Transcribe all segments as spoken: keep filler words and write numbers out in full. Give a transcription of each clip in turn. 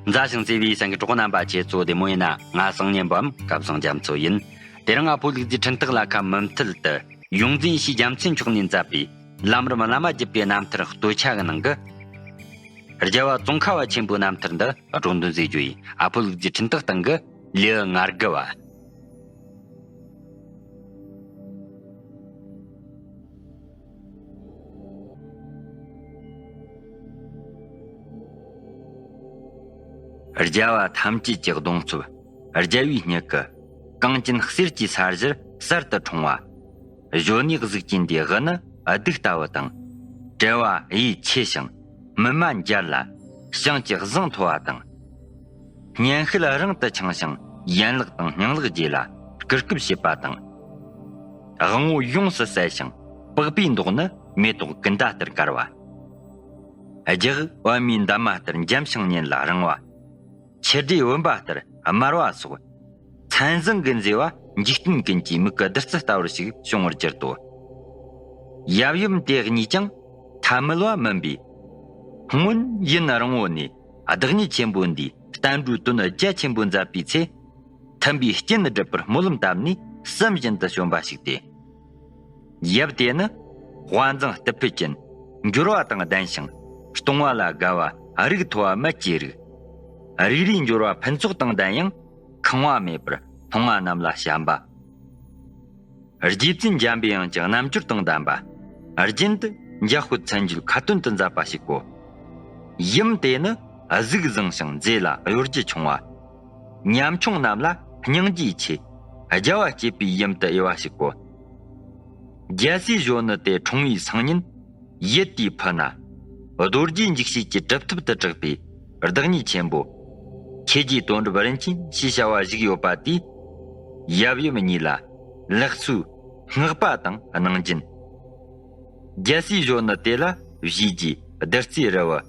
མཛའ་ཞིང་བརྩེ་བའི་སེམས་ཀྱི་གྲོགས་རྣམ་པ། ཁྱེད་ཚོ་བདེ་མོ་ཡིན་ན། ང་སང་ཉིན་པའམ་སྐལ་བཟང་རྒྱ་མཚོ་ཡིན། དེ་རིང་ང་ཕོ་ལུག་རྫི་འཕྲིན་སྟེགས་ལ་ཁ་མུ་མཐུད་དུ་ཡོངས་འཛིན་ཡེ་ཤེས་རྒྱལ་མཚན་མཆོག་ནས་མཛད་པའི་ལམ་རིམ་བླ་མ་བརྒྱུད་པའི་རྣམ་ཐར་སྟོད་ཆ་གི་ནང་གི་རྒྱལ་བ་ཙོང་ཁ་བ་ཆེན་པོའི་རྣམ་ཐར་འདི་སྒྲོག་འདོན་མཛད་རྒྱུ་ཡིན། ཨ་ཕོ་ལུག་རྫི་འཕྲིན་སྟེགས་སྟེང་གི་ལེའུ་ང་དགུ་བ། རྒྱལ་བ་ཐམས་ཅད་ཀྱི་གདུང་འཚོབ། རྒྱལ་བའི་མྱུ་གུ། གངས་ཅན་གསེར་གྱི་ས་གཞིར་གསར་དུ་འཁྲུངས་པ། གཞོན་ནུའི་གཟུགས་ཅན་དེ་དབུ་ནི་གདུགས་ལྟ་བུ་དང་། དཔྲལ་བ་གཡས་ཆེ་ཞིང་སྨིན་མ་འབྱར་ལ་ཞིང་གི་བཟང་མཐོ་བ་དང་། སྙན་ཤལ་རིང་དུ་འཆང་ཞིང་ཡན་ལག་དང་སྙིང་ལག་རྗེ་ལ་སྐུར་སྐུབ་བྱེད་པ་དང་། དབང་པོ་ཡོངས་སུ་གསལ་ཞིང་པགས་པའི་མདོག་ནི་མེ་ཏོག་ཀུན་ད་ལྟར་དཀར་བ། རྒྱུ་པདྨའི་འདབ་མ་ལྟར་འཇམ་ཞིང་ཉིད་ལ་རིང་བ། ཆུ་སྦྲེལ་བུམ་པ་ལྟར་དམར་བ་སོགས། མཚན་བཟང་གི་མཛེས་པ་འཇིག་རྟེན་ཀུན་གྱི་མིག་གི་བདུད་རྩི་ལྟ་བུར་ཞིག་བྱུང་བར་གྱུར་ཏོ། ཡབ་ཡུམ་དེ་གཉིས་ཀྱང་ཐ་མལ་བ་མིན་པས། སྔོན་ཡུན་རིང་བོ་ནས་བདག་ཉིད་ཆེན་པོ་འདིས་བསྟན་འགྲོའི་དོན་རྒྱ་ཆེན་པོ་མཛད་པའི་ཚེ། མཐུན་པའི་རྐྱེན་སྒྲུབ་པར་སྨོན་ལམ་བཏབ་ནས་བསམ་བཞིན་དུ་བྱོན་པ་ཞིག་སྟེ། ཡབ་དེ་ནི་དཔའ་མཛངས་སྟུབས་ཕུད་ཅན། འབྱོར་བ་དང་ལྡན་ཞིང་གཏོང་བ་ལ་དགའ་བ། རིགས་མཐོ་བ་མི་སྐྱེའི་རིགས། རིགས་རུས་འབྱོར་བ་ཕུན་ཚོགས་དང་ལྡན་ཡང་ཁང་བ་མེད་པར་སློང་བ་རྣམས་ལ་བྱམས་པ། རྗེ་བཙུན་འཇམ་པའི་དབྱངས་ཀྱི་རྣལ་འབྱོར་དང་ལྡན་པ། རྒྱུན་དུ་འཇམ་དཔལ་མཚན་བརྗོད་ཁ་ཏོན་དུ་མཛད་པ་ཞིག་གོ། ཡུམ་དེ་ནི་གཟུགས་བཟང་ཞིང་མཛེས་ལ་གཡོ་སྒྱུ་ཆུང་བ། ཉམ་ཆུང་རྣམས་ལ་སྙིང་རྗེ་ཆེ། རྒྱལ་བ་གཅེས་པའི་ཡུམ་དུ་དབྱེ་བ་ཞིག་གོ། རྒྱལ་སྲས་གཞོན་ནུ་དེ་འཁྲུངས་པའི་སང་ཉིན། ཡུལ་དེའི་ཕུ་ན། རྡོ་རྗེ་འཇིགས་བྱེད་ཀྱི་གྲུབ་ཐོབ་ཏུ་གྲགས་པའི་བདག་ཉིད་ཆེན་པོ། ཆོས་རྗེ་དོན་གྲུབ་རིན་ཆེན་ཞེས་བྱ་བ་བཞུགས་ཡོད་པ་དེས། ཡབ་ཡུམ་གཉིས་ལ་ལེགས་གསོའི་བསྔགས་པ་དང་གནང་སྦྱིན། རྒྱལ་སྲས་གཞོན་ནུ་དེ་ལ་བཞེས་རྗེས་བདུད་རྩིའི་རི་བོ།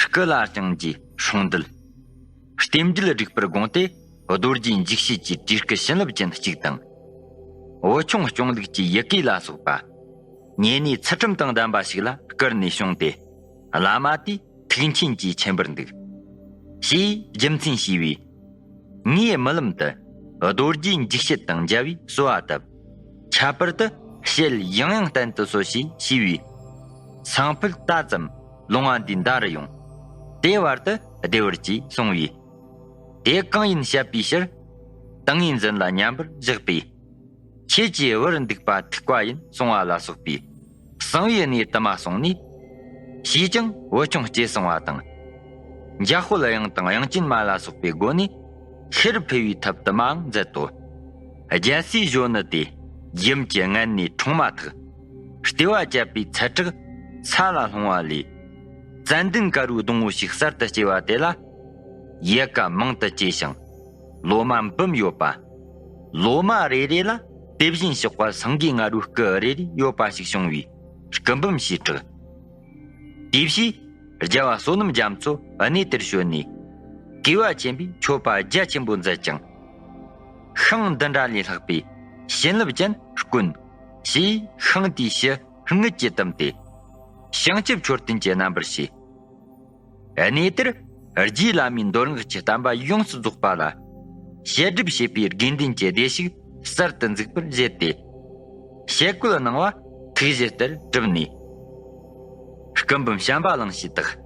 སྐུ་ལ་བཅངས་རྗེས་སྲུང་འདུལ། རྟེན་འབྲེལ་བསྒྲིགས་པར་དགོངས་ཏེ། རྡོ་རྗེ་འཇིགས་བྱེད་ཀྱི་བྲིས་སྐུ་བྱིན་རླབས་ཅན་གཅིག་དང་། བུ་ཆུང་སྐྱོང་ལུགས་ཀྱི་ཡི་གེ་ལ་སོགས་པ། ཉེ་གནས་ཚུལ་ཁྲིམས་དང་ལྡན་པ་ཞིག་ལ་བསྐུར་ནས་བྱུང་སྟེ། བླ་མ་དེས་ཐུགས་མཁྱེན་གྱིས་མཁྱེན་པར་འདུག་ཞེས་རྒྱུ་མཚན་ཞུས་པས། ངས་རྨི་ལམ་དུ་རྡོ་རྗེ་འཇིགས་བྱེད་དང་མཇལ་བས་གསོལ་བ་བཏབ། ཁྱད་པར་དུ་ཞལ་ཡང་ཡང་བསྟན་དུ་གསོལ་ཞེས་ཞུས་པས། སང་ཕོད་ད་ཙམ་ལོང་བ་འདིའི་མདའ་རུ་ཡོང་། དེ་བར་དུ་བདེ་བར་གྱིས་གསུངས་པས། དེ་གང་ཡིན་བཤད་པའི་ཕྱིར། ཏིང་ངེ་འཛིན་ལ་མཉམ་པར་བཞག་པས། ཁྱེད་ཀྱིས་བུར་འདུག་པ་ཐུག་པ་ཡིན་གསུང་བ་ལ་སོགས་པའི་གསང་བའི་གནས་དུ་མ་གསུངས་ནས། ཞེས་ཀྱང་བུ་ཆུང་སྐྱེས་སོང་བ་དང་། འཇམ་དཔལ་དབྱངས་དང་དབྱངས་ཅན་མ་ལ་སོགས་པའི་སྒོ་ནས་ཤེས་རབ་འཕེལ་བའི་ཐབས་དུ་མའང་མཛད་དོ། རྒྱལ་སྲས་གཞོན་ནུ་དེ་ཡུམ་གྱི་མངལ་ནས་འཁྲུངས་མ་ཐག་ལྟེ་བ་བཅད་པའི་ཚད་གྲགས་ས་ལ་ལྷུང་བ་ལས། ཙན་དན་དཀར་པོའི་སྡོང་བོ་ཞིག་གསར་དུ་སྐྱེས་པ་དེ་ལ། ཡལ་ག་མང་དུ་སྐྱེས་ཤིང་། ལོ་མ་འབུམ་ཡོད་པ། ལོ་མ་རེ་རེ་ལ་དེ་བཞིན་གཤེགས་པ་སེང་གེ་ང་རོའི་སྐུ་རེ་རེ་ཡོད་པ་ཞིག་བྱུང་བའི་སྐུ་འབུམ་ཞེས་གྲགས། དེའི་ཕྱིས་རྒྱལ་བ་བསོད་ནམས་རྒྱ་མཚོ་གནས་དེར་བྱོན་ནས། གུས་པ་ཆེན་པོས་མཆོད་པ་རྒྱ་ཆེན་པོ་མཛད་ཅིང་། ཤིང་འདི་འདྲ་ལས་ལྷག་པའི་བྱིན་རླབས་ཅན་དཀོན། ཞེས་ཤིང་དེའི་ཕྱི་སྔོན་གྱི་དུམ་སྟེ། བྱང་ཆུབ་མཆོད་རྟེན་གྱི་རྣམ་པར་བྱས། གནས་དེར་རྗེ་བླ་མའི་མདོ་སྔགས་ཀྱི་བསྟན་པ་ཡོངས་སུ་རྫོགས་པ་ལ་བཤད་སྒྲུབ་བྱེད་པའི་དགེ་འདུན་གྱི་སྡེ་ཞིག་གསར་དུ་འཛུགས་པར་བཞེད་དེ། ཞལ་བཀོད་གནང་བ་ཐུགས་བཞེད་ལྟར་བསྒྲུབས་ནས། སྐུ་འབུམ་བྱམས་པ་གླིང་ཞེས་བཏགས།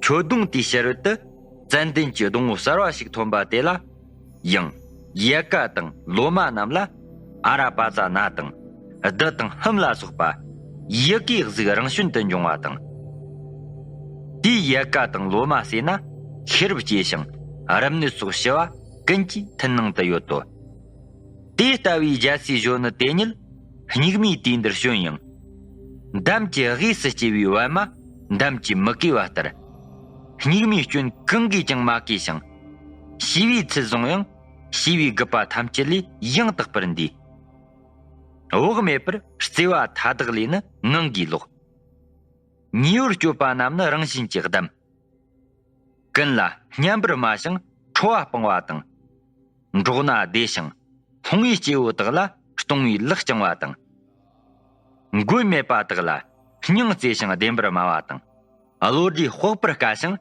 ཁྱོད་གདུང་དེའི་ཕྱི་རོལ་དུ་ཙན་དན་གྱི་སྡོང་བོ་གསར་བ་ཞིག་ཐོན་པ་དེ་ལ། ཡང་ཡལ་ག་དང་ལོ་མ་རྣམས་ལ་ཨ་ར་པ་ཙ་ན་དང་བདུད་དང་ཧཱུྃ་ལ་སོགས་པ་ཡི་གེའི་གཟུགས་རང་བྱོན་དུ་འབྱུང་བ་དང་། དེའི་ཡལ་ག་དང་ལོ་མ་ཟོས་ན་ཤེས་རབ་སྐྱེ་ཞིང་རབ་གནས་སོགས་ཞི་བ་ཀུན་གྱི་མཐུན་སྣང་དུ་ཡོད་དོ། དེ་ལྟ་བུའི་རྒྱལ་སྲས་གཞོན་ནུ་དེ་ཉིད་སྙིགས་མའི་དུས་འདིར་བྱོན་ཡང་། འདམ་གྱི་དབུས་སུ་སྐྱེ་བའི་པད་མ་འདམ་གྱིས་མི་གོས་པ་ལྟར། སྙིགས་མའི་སྐྱོན་གང་གིས་ཀྱང་མ་གོས་ཤིང་། ཤི་བའི་ཚུལ་བཟུང་ཡང་ཤི་བའི་རྒུད་པ་ཐམས་ཅད་ལས་ཡང་དག་པར་འདས། བག་མེད་པར་བརྩེ་བ་མཐའ་དག་ལས་ནི་ངང་གིས་ལོག་ཉེ་བར་སྤྱོད་པ་རྣམས་ནི་རང་བཞིན་གྱིས་བསྡམས། ཀུན་ལ་མཉམ་པར་སྨྲ་ཞིང་ཁྲོ་བ་སྤང་བ་དང་། འགྲོགས་ན་བདེ་ཞིང་ལྷུང་བའི་སྐྱེ་བོ་དག་ལ་གཏོང་བའི་ལག་བརྐྱང་བ་དང་། མགོན་མེད་པ་དག་ལ་སྙིང་བརྩེ་ཞིང་བདེན་པར་སྨྲ་བ་དང་། བློ་གྲོས་དཔོག་པར་དཀའ་ཞིང་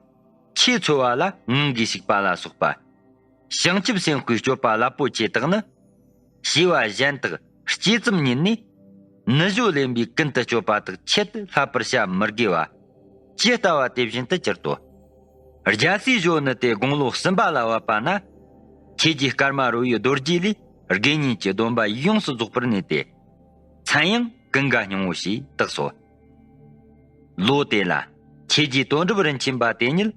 ཆོས་འཚོལ་བ་ལ་ངང་གིས་ཞུགས་པ་ལ་སོགས་པ། བྱང་ཆུབ་སེམས་དཔའི་སྤྱོད་པ་རླབས་པོ་ཆེ་དག་ནི། བྱིས་པ་གཞན་དག་སྐྱེས་ཙམ་ཉིད་ནས། ནུ་ཞོ་ལེན་པའི་ཀུན་ཏུ་སྤྱོད་པ་དག་ཆེད་དུ་བསླབ་པར་བྱ་མི་དགོས་པ། ཇི་ལྟ་བ་དེ་བཞིན་དུ་གྱུར་ཏོ། རྒྱལ་སྲས་ཞོ་ནི་དེ་དགུང་ལོ་གསུམ་པ་ལ་བབ་པ་ན། ཁྱེད་ཀྱི་སྐར་མ་རོལ་བའི་རྡོ་རྗེ་ལས་དགེ་བསྙེན་གྱི་སྡོམ་པ་ཡོངས་སུ་རྫོགས་པར་གནས་ཏེ། མཚན་ཡང་ཀུན་དགའ་སྙིང་པོ་ཞེས་བཏགས་སོ། ལོ་དེ་ལ་ཁྱེད་ཀྱི་དོན་གྲུབ་རིན་ཆེན་པ་དེ་ཉིད་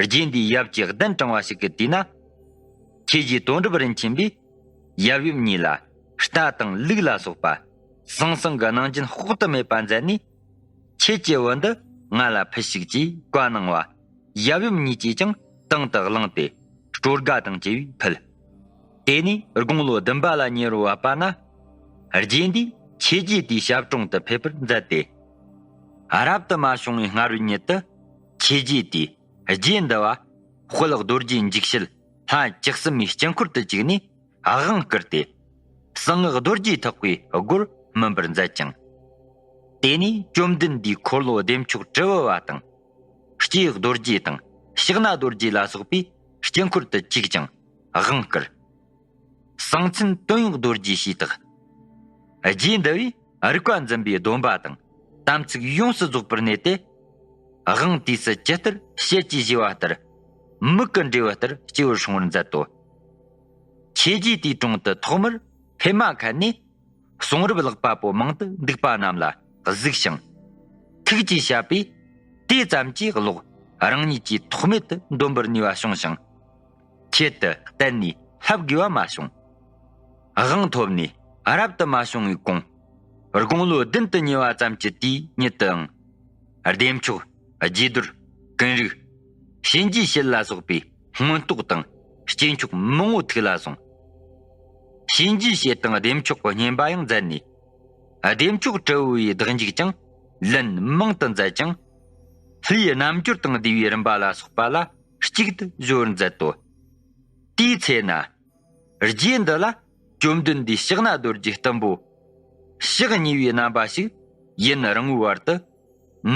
རྗེ་འདིའི་ཡབ་ཀྱི་གདན་དྲངས་པ་ཞིག་གི་དུས་ན། ཁྱེད་ཀྱི་དོན་གྲུབ་རིན་ཆེན་པས་ཡབ་ཡུམ་གཉིས་ལ་རྟ་དང་ལུག་ལ་སོགས་པ་ཟང་ཟིང་གི་གནང་སྦྱིན་དཔག་ཏུ་མེད་པ་མཛད་ནས། ཁྱེད་ཀྱི་བུ་འདི་ང་ལ་ཕུལ་ཞིག་ཅེས་བཀའ་གནང་བ། ཡབ་ཡུམ་གཉིས་ཀྱིས་ཀྱང་དང་དུ་བླངས་ཏེ་སྤྲོ་དགའ་དང་བཅས་པས་ཕུལ། དེ་ནས་དགུང་ལོ་བདུན་པ་ལ་ཉེ་རུ་བབ་པ་ན། རྗེ་འདིས་ཆོས་རྗེ་དེའི་ཞབས་དྲུང་དུ་ཕེབས་པར་མཛད་དེ། རབ་ཏུ་མ་བྱུང་བའི་སྔ་རོལ་ཉིད་དུ་ཆོས་རྗེ་དེས་རྗེ་འདི་བ་དཔལ་རྡོ་རྗེ་འཇིགས་བྱེད་ལྷ་བཅུ་གསུམ་མའི་དཀྱིལ་འཁོར་དུ་བཅུག་ནས་དབང་བསྐུར་ཏེ། གསང་སྔགས་རྡོ་རྗེ་ཐེག་པའི་སྒོར་སྨིན་པར་མཛད་ཅིང་། དེ་ནས་བཅོམ་ལྡན་འདས་འཁོར་ལོ་བདེ་མཆོག་གྲུ་བུ་བ་དང་། སྐྱེས་རྡོ་རྗེ་དང་ཕྱག་ན་རྡོ་རྗེ་ལ་སོགས་པའི་དཀྱིལ་འཁོར་དུ་བཅུག་ཅིང་དབང་བསྐུར། གསང་མཚན་དོན་ཡོད་རྡོ་རྗེ་ཞེས་བཏགས། རྗེ་འདི་བས་རིག་པ་འཛིན་པའི་སྡོམ་པ་དང་དམ་ཚིག་ཡོངས་སུ་རྫོགས་པར་གནས་ཏེ། དབང་དུས་སུ་ཇི་ལྟར་བཤད་ཀྱིས་བཞེས་པ་ལྟར། མིག་གིས་འབྲས་བུ་ལྟར་སྤྱི་བོར་བྱུང་བར་མཛད་དོ། ཆོས་རྗེ་དེའི་དྲུང་དུ་ཐོག་མར་ཧེ་མ་ཁ་ནས་གསུང་རབ་ཀློག་པ་པོ་མང་དུ་འདུག་པ་རྣམས་ལ་གཟིགས་ཤིང་། ཐུགས་ཀྱིས་བཤད་པས་དེ་ཙམ་གྱིས་ཀློག་རང་ཉིད་ཀྱིས་ཐོགས་མེད་དུ་འདོན་པར་ནུས་པ་བྱུང་ཞིང་། ཁྱད་དུ་གཏན་ནས་བསླབ་དགོས་པ་མ་བྱུང་། དབང་ཐོབ་ནས་རབ་ཏུ་མ་བྱུང་བའི་གོང་། དགུང་ལོ་བདུན་དུ་ཉེ་བ་ཙམ་གྱི་དུས་ཉིད་དུའང་། བདེ་མཆོག་རྗེ་རྡོར། ཀུན་རིག་གཤིན་རྗེའི་གཤེད་ལ་སོགས་པའི་མངོན་རྟོགས་དང་སྐྱེས་མཆོག་མང་པོ་ཐུགས་ལ་བཟུང་། གཤིན་རྗེའི་གཤེད་དང་བདེ་མཆོག་གི་བསྙེན་པ་ཡང་མཛད་ནས། བདེ་མཆོག་གྲུ་བུ་བའི་བདག་འཇུག་ཀྱང་ལན་མང་དུ་མཛད་ཅིང་། ལྷའི་རྣལ་འབྱོར་དང་བསྡུས་པའི་རིམ་པ་ལ་སོགས་པ་ལ་གཅིག་ཏུ་གཞོལ་བར་མཛད་དོ། དེའི་ཚེ་ན། རྗེ་འདི་ལ་བཅོམ་ལྡན་འདས་ཕྱག་ན་རྡོ་རྗེ་སྟུན་པོ། ཕྱག་གཉིས་པའི་རྣམ་པ་ཞིག་ཡུན་རིང་བོའི་བར་དུ།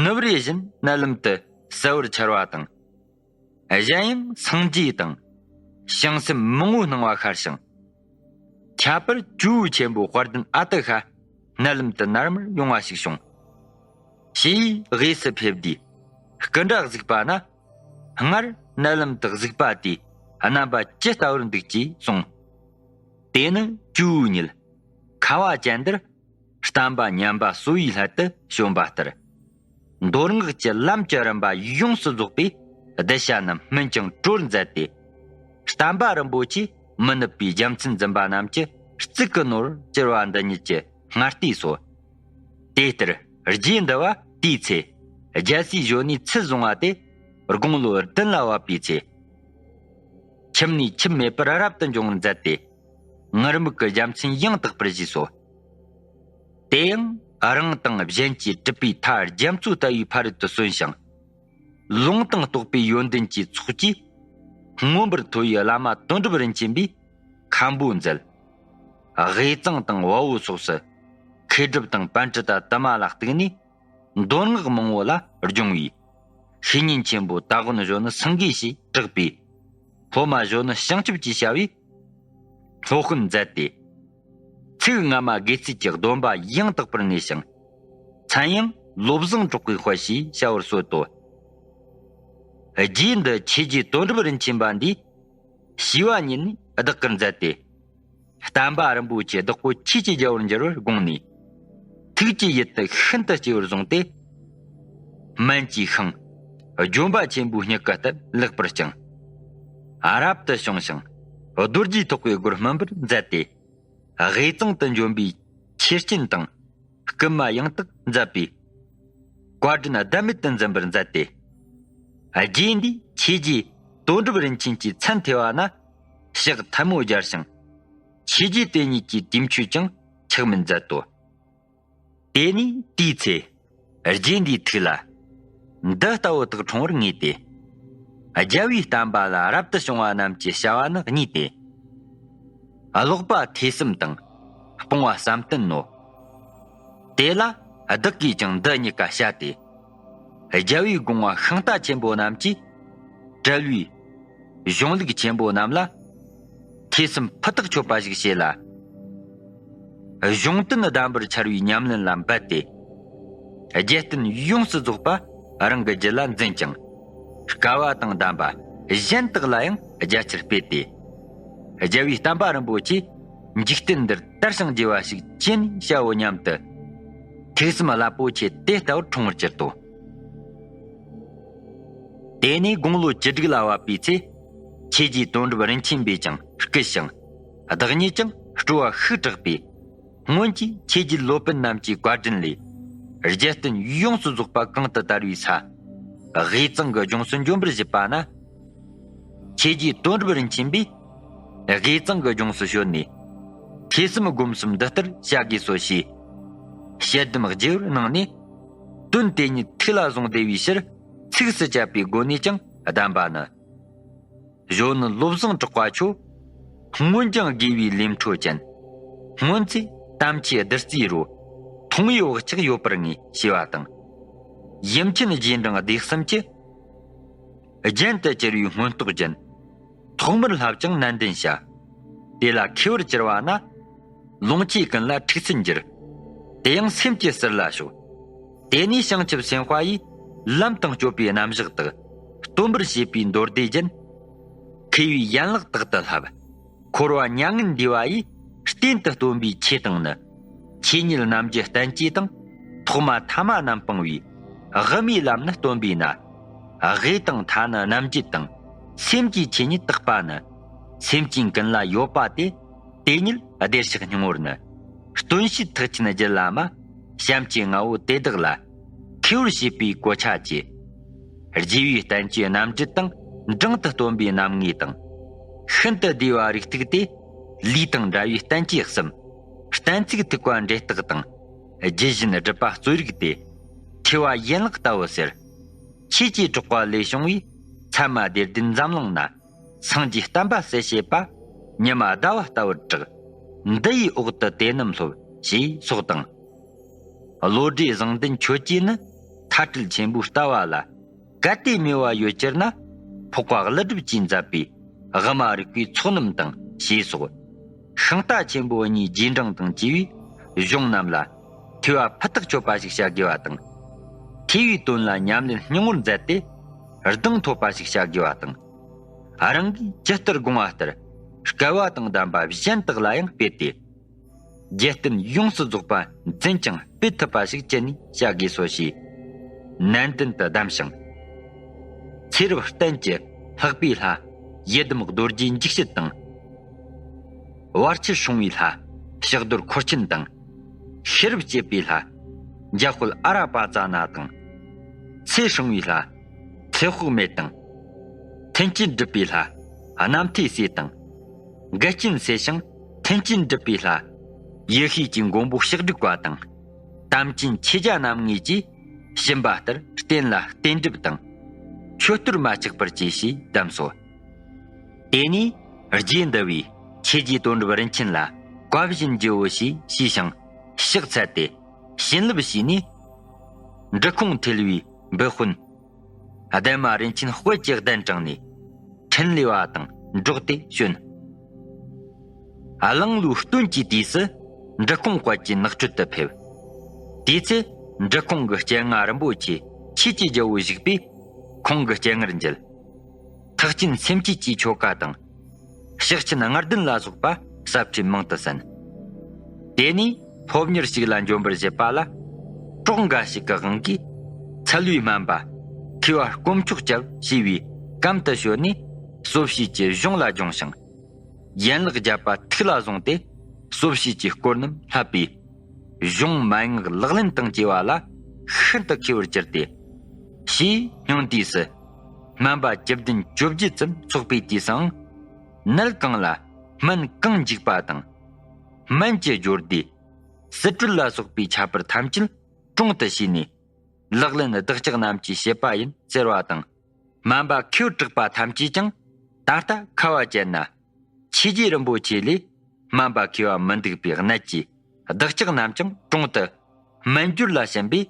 ནུབ་རེ་བཞིན་མནལ་ལམ་དུ་གསལ་བར་འཆར་བ་དང་། གཞན་ཡང་སངས་རྒྱས་དང་། བྱང་སེམས་མང་པོ་སྣང་བ་ཤར་ཞིང་། ཁྱད་པར་ཇོ་བོ་ཆེན་པོ་དཔལ་ལྡན་ཨ་ཏི་ཤ་མནལ་ལམ་དུ་ནར་མར་ཡོང་བ་ཞིག་བྱུང་། ཞེས་དབུས་སུ་ཕེབས་དུས་སྐུ་འདྲ་གཟིགས་པ་ན། སྔར་མནལ་ལམ་དུ་གཟིགས་པ་དེའི་རྣམ་པ་ཇི་ལྟ་བུར་འདུག་ཅེས་གསུངས། དེ་ནི་ཇོ་བོ་ཉིད་ཁ་བ་ཅན་འདིར་བསྟན་པ་ཉམས་པ་གསོ་བའི་སླད་དུ་བྱོན་པ་ལྟར། མདོ་སྔགས་ཀྱི་ལམ་གྱི་རིམ་པ་ཡོངས་སུ་རྫོགས་པའི་གདུལ་བྱ་རྣམས་སྨིན་ཅིང་གྲོལ་མཛད་དེ། བསྟན་པ་རིན་པོ་ཆེ་མི་ནུབ་པའི་རྒྱལ་མཚན་འཛིན་པ་རྣམས་ཀྱི་གཙུག་གི་ནོར་གྱུར་པ་འདི་ཉིད་ཀྱི་སྔ་ལྟས་སོ། དེ་ལྟར་རྗེ་འདི་བ་དེའི་ཚེ་རྒྱལ་སྲས་གཞོན་ནུའི་ཚུལ་བཟུང་བ་དེ་དགུང་ལོ་བདུན་ལ་བབས་པའི་ཚེ། ཁྱིམ་ནས་ཁྱིམ་མེད་པར་རབ་ཏུ་འབྱུང་བར་མཛད་དེ། ངུར་སྨྲིག་གི་རྒྱལ་མཚན་ཡང་དག་པར་བཞེས་སོ། དེ་ཡང་རང་དང་གཞན་གྱི་གྲུབ་པའི་མཐའ་རྒྱ་མཚོ་ལྟ་བུའི་ཕ་རོལ་ཏུ་སོན་ཞིང་། ལུང་དང་རྟོགས་པའི་ཡོན་ཏན་གྱི་ཚོགས་ཀྱིས་མངོན་པར་མཐོ་བའི་བླ་མ་དོན་གྲུབ་རིན་ཆེན་པས་མཁན་པོ་མཛད། དབུས་གཙང་དང་བལ་པོ་སོགས་སུ་མཁས་གྲུབ་དང་པཎྜི་ཏ་དུ་མ་ལ་གཏུགས་ནས། མདོ་སྔགས་མང་པོ་ལ་སྦྱོང་བའི་བཤེས་གཉེན་ཆེན་པོ་སྟ་གོན་གཞོན་ནུ་སེང་གེ་ཞེས་གྲགས་པའི་སློབ་མ་གཞོན་ནུ་བྱང་ཆུབ་ཀྱི་བྱ་བས་སློབ་དཔོན་མཛད་དེ། ཚིག་སྔ་མ་དགེ་ཚུལ་གྱི་སྡོམ་པ་ཡང་དག་པར་གནས་ཤིང་། མཚན་ཡང་བློ་བཟང་གྲགས་པའི་དཔལ་ཞེས་བྱ་བར་གསོལ་ཏོ། རྗེ་འདི་ཆོས་རྗེ་དོན་གྲུབ་རིན་ཆེན་པ་འདིས་བྱིས་པ་ཉིད་ནས་བདག་གིར་མཛད་དེ། བསྟན་པ་རིན་པོ་ཆེ་བདག་པོ་ཆོས་ཀྱི་རྒྱལ་པོར་འགྱུར་བར་དགོངས་ནས། ཐུགས་ཀྱི་ཡུལ་དུ་ཤིན་ཏུ་གཅེས་པར་བཟུང་སྟེ། སྨན་གྱི་ཤིང་ལྗོན་པ་ཆེན་པོའི་མྱུ་གུ་ལྟར་ལེགས་པར་བཅིངས། རབ་ཏུ་བྱུང་ཞིང་རྡོ་རྗེ་ཐེག་པའི་སྒོར་སྨིན་པར་མཛད་དེ། དབུས་གཙང་དུ་འབྱོན་པའི་ཆོས་རྐྱེན་དང་སྐུལ་མ་ཡང་དག་མཛད་པས། བཀའ་དྲིན་ཟླ་མེད་དུ་འཛིན་པར་མཛད་དེ། རྗེ་འདིས་ཆོས་རྗེ་དོན་གྲུབ་རིན་ཆེན་གྱི་མཚན་ཐོས་པ་ན་ཕྱག་ཐལ་མོ་སྦྱར་ཞིང་། ཆོས་རྗེ་དེ་ཉིད་ཀྱི་དུས་མཆོད་ཀྱང་ཆགས་མིན་མཛད་དོ། དེ་ནས་དེའི་ཚེ་རྗེ་འདིའི་ཐུགས་ལ་འདི་ལྟ་བུ་དག་འཁྲུངས་པར་ངེས་ཏེ། རྒྱལ་བའི་བསྟན་པ་ལ་རབ་ཏུ་བྱུང་བ་རྣམས་ཀྱི་བྱ་བ་ནི་གཉིས་ཏེ། ཀློག་པ་ཐོས་བསམ་དང་སྤོང་བ་བསམ་གཏན་ནོ། དེ་ལ་བདག་གིས་ཀྱང་འདི་གཉིས་ཀ་བྱ་སྟེ། རྒྱལ་བའི་དགོངས་པ་ཤིང་རྟ་ཆེན་པོ་རྣམས་ཀྱིས། བྲལ་བའི་གཞུང་ལུགས་ཆེན་པོ་རྣམས་ལ་ཐོས་བསམ་ཕུ་ཐག་ཆོད་པ་ཞིག་བྱས་ལ། གཞུང་དོན་གདམས་པར་འཆར་བའི་ཉམས་ལེན་ལ་འབད་དེ། རྒྱལ་བསྟན་ཡོངས་སུ་རྫོགས་པ་རང་གི་རྒྱུད་ལ་འཛིན་ཅིང་། སྐལ་བ་དང་ལྡན་པ་གཞན་དག་ལ་ཡང་རྒྱ་ཆེར་སྤེལ་ཏེ། རྒྱལ་བའི་བསྟན་པ་རིན་པོ་ཆེ་འཇིག་རྟེན་འདིར་དར་ཞིང་རྒྱས་པ་ཞིག་ཅི་ནས་བྱའོ་སྙམ་དུ། ཐོས་བསམ་རླབས་པོ་ཆེ་དེ་ལྟ་བུར་འཁྲུངས་པར་གྱུར་ཏོ། དེ་ནས་དགུང་ལོ་བཅུ་དྲུག་ལ་བབས་པའི་ཚེ། ཆོས་རྗེ་དོན་གྲུབ་རིན་ཆེན་པས་ཀྱང་བསྐུལ་ཞིང་། བདག་ཉིད་ཀྱང་སྤྲོ་བ་ཤུགས་དྲག་པས། སྔོན་གྱི་ཆོས་རྗེ་སློབ་དཔོན་རྣམས་ཀྱི་བཀའ་དྲིན་ལས། རྒྱལ་བསྟན་ཡོངས་སུ་རྫོགས་པ་གང་དུ་དར་བའི་ས། དབུས་གཙང་གི་ལྗོངས་སུ་འབྱོན་པར་བཞེད་པ་ན། ཆོས་རྗེ་དོན་གྲུབ་རིན་ཆེན་པས། དབུས་གཙང་གི་ལྗོངས་སུ་བྱོན་ནས། ཐོས་བསམ་སྒོམ་གསུམ་འདི་ལྟར་བྱ་དགོས་སོ་ཞེས། དཔྱད་འདེམས་རྒྱས་པར་གནང་ནས། དོན་དེ་ཉིད་ཐུགས་ལ་བཟུང་བདེ་བའི་ཕྱིར། ཚིགས་སུ་བཅད་པའི་སྒོ་ནས་ཀྱང་གདམས་པ་ནི། གཞོན་ནུ་བློ་བཟང་གྲགས་པ་ཁྱོད། སྔོན་ཀྱང་དགེ་བའི་ལས་འཕྲོ་ཅན། སྔོན་ཚེ་དམ་ཆོས་བདུད་རྩིའི་རོ། མཐོང་བའི་བག་ཆགས་ཡོད་པར་ངེས་ཞེས་པ་དང་། ཡུམ་ཆེན་རྗེས་འབྲང་སྡེ་གསུམ་གྱི། རྒྱན་དུ་གྱུར་བའི་སྔོན་རྟོགས་ཅན། ཐོག་མར་བསླབ་ཅིང་ནན་ཏན་བྱ། དེ་ལ་མཁས་པར་གྱུར་པ་ན། ལོངས་སྤྱོད་ཀུན་ལ་ཁྲིགས་སུ་འགྱུར། དེ་ཡང་སེམས་ཀྱི་ཟུར་ལ་ཞོག། དེ་ནས་བྱང་ཆུབ་སེམས་དཔའ་ཡིས། ལམ་དང་སྤྱོད་པའི་རྣམ་གཞག་དག། སྟོན་པར་བྱེད་པའི་མདོ་སྡེ་རྒྱན། མཁས་པའི་ཡན་ལག་དག་ཏུ་བསླབ། འཁོར་བ་མྱ་ངན་འདས་པ་ཡི། རྟེན་དུ་སྟོན་པའི་ཆོས་དང་ནི། ཆོས་ཉིད་རྣམ་འབྱེད་བསྟན་བཅོས་དང་། ཐོག་མ་ཐ་མ་རྣམ་སྤངས་པའི། དབུ་མའི་ལམ་ནི་སྟོན་པས་ན། དབུས་དང་མཐའ་ནི་རྣམ་འབྱེད་དང་། སེམས་ཀྱི་ཆོས་ཉིད་དག་པ་ནི། སེམས་ཅན་ཀུན་ལ་ཡོད་པ་སྟེ། དེ་ཉིད་བདེར་གཤེགས་སྙིང་པོར་ནི། སྟོན་བྱེད་ཐེག་ཆེན་རྒྱུད་བླ་མ། བྱམས་ཆེན་ལྔ་པོ་དེ་དག་ལ། མཁས་པར་བྱེད་པའི་གོ་ཆ་བཅས། རྒྱས་པའི་བསྟན་བཅོས་རྣམ་འགྲེལ་དང་། འབྲིང་དུ་སྟོན་པའི་རྣམ་ངེས་དང་། ཤིན་ཏུ་བདེ་བ་རིགས་ཐིགས་ཏེ། ལུས་དང་འདྲ་བའི་བསྟན་བཅོས་གསུམ། གཏན་ཚིགས་ཐིགས་པ་འགྲེལ་བརྟག་དང་། རྒྱུད་བཞིན་སྒྲུབ་པ་རྩོད་རིག་སྟེ། ཐོས་པ་ཡན་ལག་ལྟ་བུ་ཟེར། ཆོས་ཀྱི་གྲགས་པ་ལས་བྱུང་བའི། ཚད་མ་སྡེ་བདུན་འཛམ་གླིང་ན། སངས་རྒྱས་བསྟན་པ་གསལ་བྱེད་པ། ཉི་མ་ཟླ་བ་ལྟ་བུར་གྲགས། འདི་ཡི་འོག་ཏུ་དེ་རྣམས་སློབ། ཞེས་སོགས་དང་། བློ་གྲོས་བཟང་ལྡན་ཁྱོད་ཀྱིས་ནི། མཐའ་བྲལ་ཆེན་པོའི་ལྟ་བ་ལ། གལ་ཏེ་མོས་པ་ཡོད་གྱུར་ན། འཕགས་པ་ཀླུ་སྒྲུབ་ཀྱིས་མཛད་པའི། དབུ་མ་རིག་པའི་ཚོགས་རྣམས་དང་། ཞེས་སོགས། ཤིང་རྟ་ཆེན་པོ་གཉིས་རྗེས་འབྲང་དང་བཅས་པའི་གཞུང་རྣམས་ལ། ཐོས་པ་ཕུ་ཐག་ཆོད་པ་ཞིག་བྱ་དགོས་པ་དང་། ཐོས་པའི་དོན་ལ་ཉམས་ལེན་སྙིང་བོར་མཛད་དེ། གདེང་ཐོབ་པ་ཞིག་བྱ་དགོས་པ་དང་། རང་གིས་ཇི་ལྟར་དགོངས་པ་ལྟར། སྐལ་བ་དང་ལྡན་པ་གཞན་དག་ལ་ཡང་སྤེལ་ཏེ། རྒྱལ་བསྟན་ཡོངས་སུ་རྫོགས་པ་འཛིན་ཅིང་སྤེལ་ཐུབ་པ་ཞིག་ཅི་ནས་བྱ་དགོས་སོ་ཞེས། ནན་ཏན་དུ་གདམས་ཤིང་། ཚེ་རབས་གཏན་གྱི་ལྷག་པའི་ལྷ། ཡི་དམ་རྡོ་རྗེ་འཇིགས་བྱེད་དང་། བར་ཆད་སྲུང་བའི་ལྷ། ཕྱག་རྡོར་འཁོར་ཆེན་དང་། ཤེས་རབ་བསྐྱེད་པའི་ལྷ། འཇམ་དཔལ་ཨ་ར་པ་ཙ་ན་དང་། ཚེ་སྲུང་བའི་ལྷ། ཚེ་དཔག་མེད་དང་། མཐུན་རྐྱེན་སྒྲུབ་པའི་ལྷ། རྣམ་ཐོས་སྲས་དང་། འགལ་རྐྱེན་སེལ་ཞིང་མཐུན་རྐྱེན་སྒྲུབ་པའི་ལྷ། ཡེ་ཤེས་ཀྱི་མགོན་པོ་ཕྱག་དྲུག་པ་དང་། དམ་ཅན་ཆོས་རྒྱལ་རྣམ་ངེས་ཀྱིས། བྱིན་པ་ལྟར་བསྟེན་ལ་བསྟེན་སྒྲུབ་དང་། མཆོད་གཏོར་མ་ཆག་པར་བྱོས་ཞེས་གདམས་སོ། དེ་ནས་རྗེ་འདི་བས་ཆོས་རྗེ་དོན་གྲུབ་རིན་ཆེན་ལ་བཀའ་བཞིན་བགྱིའོ་ཞེས་ཞུས་ཤིང་ཕྱག་འཚལ་ཏེ། བྱིན་རླབས་ཞུས་ནས། འབྲི་ཁུང་ཐེལ་བའི་འབུ་དཔོན། ལྡན་མ་རིན་ཆེན་དཔལ་གྱི་གདན་དྲངས་ནས། འཕྲིན་ལས་པ་དང་འགྲོགས་ཏེ་བྱོན། གླང་ལོའི་སྟོན་གྱི་དུས་སུ། འབྲི་ཁུང་དཔལ་གྱི་ནགས་ཁྲོད་དུ་ཕེབས། དེའི་ཚེ། འབྲི་ཁུང་གི་སྤྱན་སྔ་རིན་པོ་ཆེ་ཆོས་ཀྱི་རྒྱལ་པོ་བཞུགས་པས། ཁོང་གི་སྤྱན་སྔར་མཇལ། ཐེག་ཆེན་སེམས་བསྐྱེད་ཀྱི་ཆོ་ག་དང་། ཕྱག་ཆེན་ལྔ་ལྡན་ལ་སོགས་པ་ཟབ་ཁྲིད་མང་དུ་གསན། དེ་ནས་ཕོ་ཉར་ཞིག་ལ་འབྱོན་པར་བཞེད་པ་ལ། གྲོགས་འགའ་ཞིག་གི་དབང་གིས། འཚལ་བའི་སྨན་པ། མཁས་པ་དཀོན་མཆོག་སྐྱབས་ཞེས་པའི་གམ་དུ་བྱོན་ནས། གསོ་བྱེད་ཀྱི་གཞུང་ལ་སྦྱོང་ཞིང་། ཡན་ལག་བརྒྱད་པ་ཐུགས་ལ་བཟུང་སྟེ། གསོ་བྱེད་ཀྱི་སྐོར་རྣམས་བསླབ་པས། གཞུང་མན་ངག་ལག་ལེན་དང་བཅས་པ་ལ་ཤིན་ཏུ་མཁས་པར་གྱུར་ཏེ། ཕྱིའི་སྙིང་དུས་སུ། སྨན་པ་བཅུ་བདུན་བཅོ་བརྒྱད་ཙམ་ཚོགས་པའི་དུས་སུའང་། ནད་གང་ལ་སྨན་གང་འཇུག་པ་དང་། སྨན་གྱི་སྦྱོར་སྡེ། ཟུར་གྲོལ་ལ་སོགས་པའི་ཁྱད་པར་ཐམས་ཅད་དྲུང་དུ་བྱས་ནས། ལག་ལེན་བདག་ཅག་རྣམས་ཀྱིས་བྱེད་པ་ཡིན་ཟེར་བ་དང་། སྨན་པ་མཁས་པར་གྲགས་པ་ཐམས་ཅད་ཀྱང་ད་ལྟ་ཁ་བ་ཅན་ན། ཆོས་རྗེ་རིན་པོ་ཆེ་ལས་སྨན་པ་མཁས་པ་མི་འདུག་པའི་གནད་ཀྱིས། བདག་ཅག་རྣམས་ཀྱང་དྲུང་དུ་སྨན་སྦྱོར་ལ་ཞེན་པས།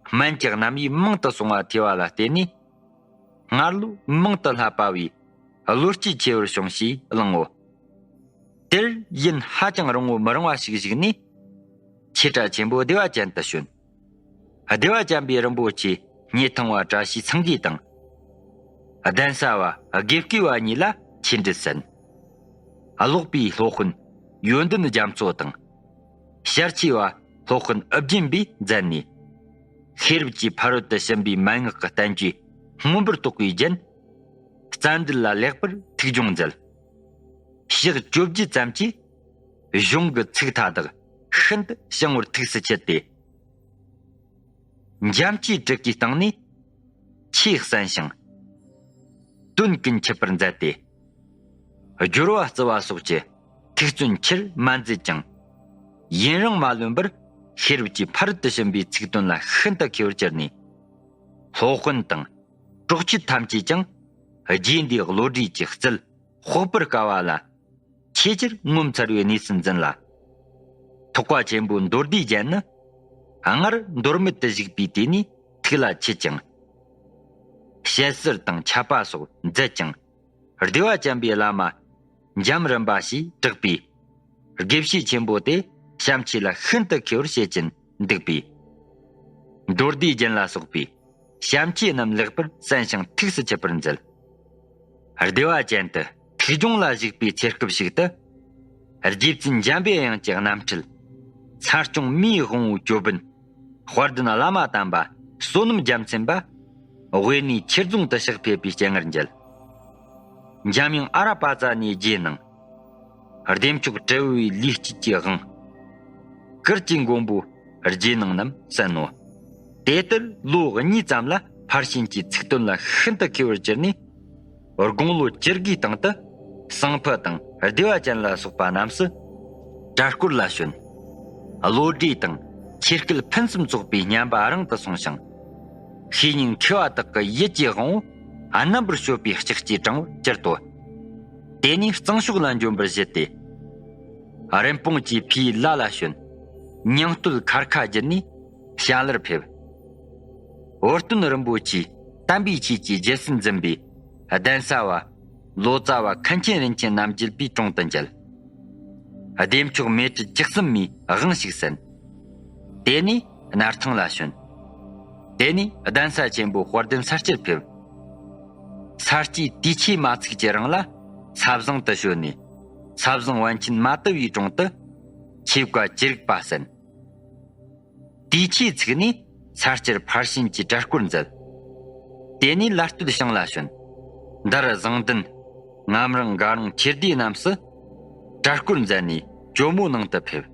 སྨན་གྱི་རྣམ་དབྱེ་མང་དུ་སོང་བ་ཐོས་པ་ལ་བརྟེན་ནས། སྔར་ལོ་མང་དུ་བསླབ་པ་བས་བློ་སྐྱེད་ཆེ་བར་བྱུང་ཞེས་གླེང་ངོ་། དེར་ཡུན་ཧ་ཅང་རིང་བོ་མི་རིང་བ་ཞིག་བཞུགས་ནས། ཆོས་གྲྭ་ཆེན་པོ་བདེ་བ་ཅན་དུ་བྱོན། བདེ་བ་ཅན་པའི་རིན་པོ་ཆེ་སྙེ་ཐང་བ་བཀྲ་ཤིས་སེང་གེ་དང་། གདན་ས་བ་དགེ་བསྐོས་བ་གཉིས་ལ་ཆོས་འབྲེལ་གསན། ཀློག་པའི་སློབ་དཔོན་ཡོན་ཏན་རྒྱ་མཚོ་དང་། ཞལ་ཆེ་བ་སློབ་དཔོན་ཨུ་རྒྱན་པས་མཛད་ནས། ཤེས་རབ་ཀྱི་ཕ་རོལ་ཏུ་ཕྱིན་པའི་མན་ངག་གི་བསྟན་བཅོས་མངོན་པར་རྟོགས་པའི་རྒྱན། རྩ་འགྲེལ་ལ་ལེགས་པར་ཐུགས་སྦྱོང་མཛད། ཞག་བཅོ་བརྒྱད་ཙམ་གྱིས་གཞུང་གི་ཚིག་མཐའ་དག་ཤིན་ཏུ་བྱང་བར་ཐུགས་སུ་ཆུད་དེ། འཇམ་གྱི་དྲུ་གུའི་སྟེང་ནས་ཆོས་གསན་ཞིང་། དོན་ཀུན་འཆད་པར་མཛད་དེ། སྦྱོར་བ་བརྩི་བ་སོགས་ཀྱི་ཐུགས་བརྩོན་ཆེར་མ་མཛད་ཀྱང་། ཡུན་རིང་མ་ལོན་པར་ཤེས་རབ་ཀྱི་ཕ་རོལ་ཏུ་ཕྱིན་པའི་ཚིག་དོན་ལ་ཤིན་ཏུ་མཁས་པར་གྱུར་ནས། སློབ་དཔོན་དང་གྲོགས་མཆེད་ཐམས་ཅད་ཀྱང་རྗེ་འདིའི་བློ་གྲོས་ཀྱི་རྩལ་དཔོག་པར་དཀའ་བ་ལ། ཆེས་ཆེར་ངོ་མཚར་བའི་གནས་སུ་འཛིན་ལ། ཐེག་པ་ཆེན་པོའི་མདོ་སྡེའི་རྒྱན་ནི། སྔར་མདོར་མེད་དུ་བཞུགས་པའི་དུས་ནས་ཐུགས་ལ་ཆུད་ཅིང་། དཔྱད་ཟུར་དང་འཆད་པ་སོགས་མཛད་ཅིང་། བདེ་བ་ཅན་པའི་བླ་མ་འཇམ་རིན་པ་ཞེས་གྲགས་པའི་དགེ་བཤེས་ཆེན་པོ་དེ་བྱམས་ཆོས་ལ་ཤིན་ཏུ་མཁས་པར་བྱེད་ཀྱིན་འདུག་པས། མདོ་སྡེའི་རྒྱན་ལ་སོགས་པའི་བྱམས་ཆོས་རྣམས་ལེགས་པར་གསན་ཞིང་ཐུགས་སུ་ཆུད་པར་མཛད། བདེ་བ་ཅན་དུ་ཐུགས་སྦྱོང་ལ་བཞུགས་པའི་ཚེ་སྐབས་ཤིག་ཏུ། རྗེ་བཙུན་འཇམ་པའི་དབྱངས་ཀྱི་རྣམ་འཕྲུལ། མཚན་སྐྱོང་མིའི་དབང་བོའི་ཅོད་པན། དཔལ་ལྡན་བླ་མ་དམ་པ་བསོད་ནམས་རྒྱལ་མཚན་པ། དབེན་གནས་ཆོས་རྫོང་དུ་གཤེགས་ཕེབས་པའི་སྤྱན་སྔར་མཇལ། འཇམ་དབྱངས་ཨ་ར་པ་ཙ་ནའི་རྗེས་གནང་། བདེ་མཆོག་དྲིལ་བུ་བའི་ལུས་དཀྱིལ་གྱི་དབང་། གུར་གྱི་མགོན་པོ་རྗེས་གནང་རྣམས་གསན་ནོ། དེ་ལྟར་ལོ་གཉིས་ཙམ་ལ་ཕར་ཕྱིན་གྱི་ཚིག་དོན་ལ་ཤིན་ཏུ་མཁས་པར་གྱུར་ནས། དགུང་ལོ་བཅུ་དགུའི་སྟེང་དུ་སང་ཕོད་དང་བདེ་བ་ཅན་ལ་སོགས་པ་རྣམས་སུ་གྲྭ་སྐོར་ལ་བྱོན། བློ་གྲོས་དང་ཆོས་སྐད་ཕུན་སུམ་ཚོགས་པའི་སྙན་པ་རིང་དུ་གསུངས་ཤིང་། ཤེས་སྙིང་མཁས་པ་དག་གི་ཡིད་ཀྱི་དབང་པོ་རྣམ་པར་དཔྱོད་པའི་ལྕགས་ཀྱུས་དྲངས་པར་གྱུར་ཏོ། དེ་ནས་གཙང་ཕྱོགས་ལ་འབྱོན་པར་བཞེད་དེ། རིན་སྤུངས་ཀྱི་ཕའི་བླ་ལ་བྱོན། སྙིང་སྟོད་མཁར་ཁ་བརྒྱུད་ནས་ཞ་ལར་ཕེབས། འུར་སྟོན་རིན་པོ་ཆེས་དམ་པའི་ཆོས་ཀྱི་རྒྱལ་སྲིད་འཛིན་པའི་གདན་ས་བ་ལོ་ཙཱ་བ་མཁན་ཆེན་རིན་ཆེན་རྣམ་རྒྱལ་པའི་དྲུང་དུ་མཇལ། བདེ་མཆོག་མེ་ཏྲི་བཅུ་གསུམ་མའི་དབང་ཞིག་གསན། དེ་ནས་སྣར་ཐང་ལ་བྱོན། དེ་ནས་གདན་ས་ཆེན་པོ་དཔལ་ལྡན་ས་སྐྱར་ཕེབས། ས་སྐྱའི་དུས་ཆེན་མ་ཚུགས་ཀྱི་རིང་ལ་ས་བཟང་དུ་བྱོན་ནས་ས་བཟང་པཎ་ཆེན་མ་དུ་བའི་དྲུང་དུ་ཆོས་བཀའ་ཅི་རིགས་པ་གསན། དུས་ཆེན་ཚུགས་ནས་ས་སྐྱར་ཕར་ཕྱིན་གྱི་གྲྭ་སྐོར་མཛད། དེ་ནས་ལ་སྟོད་ཞང་ལ་བྱོན། འདར་བཟང་ལྡན། ངམ་རང་དགའ་རང་ཁྱེར་སྡེ་རྣམས་སུ་གྲྭ་སྐོར་མཛད་ནས་ཇོ་མོ་ནང་དུ་ཕེབས།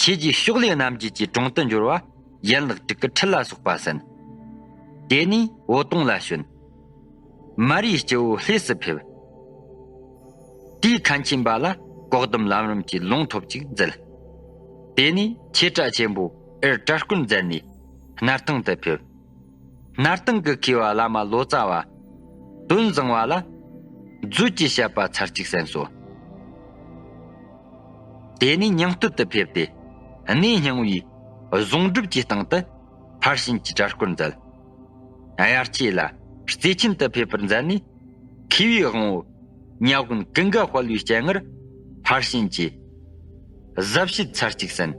ཆོས་རྗེ་ཕྱོགས་ལས་རྣམ་རྒྱལ་གྱི་དྲུང་དུ་འབྱོར་བ་ཡན་ལག་དྲུག་གི་ཁྲིད་ལ་སོགས་པ་གསན། དེ་ནས་འོད་སྟོང་ལ་བྱོན། མ་རིའི་སྤྱི་བོ་ལྷས་སུ་ཕེབས། དེའི་མཁན་ཆེན་པ་ལ་བཀའ་གདམས་ལམ་རིམ་གྱི་ལུང་ཐོབ་ཅིག་མཛད། དེ་ནས་ཆོས་གྲྭ་ཆེན་པོ་ཨེར་གྲྭ་སྐོར་མཛད་ནས་སྣར་ཐང་དུ་ཕེབས། སྣར་ཐང་གི་མཁས་པ་བླ་མ་ལོ་ཙཱ་བ་དོན་བཟང་བ་ལ་མཛོད་ཀྱི་བཤད་པ་ཚར་གཅིག་གསན་སོ། དེ་ནས་སྙིང་སྟོད་དུ་ཕེབས་ཏེ་གནས་རྙིང་བའི་གཟུངས་སྒྲུབ་ཀྱི་སྟེང་དུ་ཕར་ཕྱིན་གྱི་གྲྭ་སྐོར་མཛད། དབྱར་ཆོས་ལ་རྩེ་ཆེན་དུ་ཕེབས་པར་མཛད་ནས་མཁས་པའི་དབང་པོ་ཉ་དགོན་ཀུན་དགའ་དཔལ་བའི་སྤྱན་སྔར་ཕར་ཕྱིན་གྱི་ཟབ་བཤད་ཚར་གཅིག་གསན།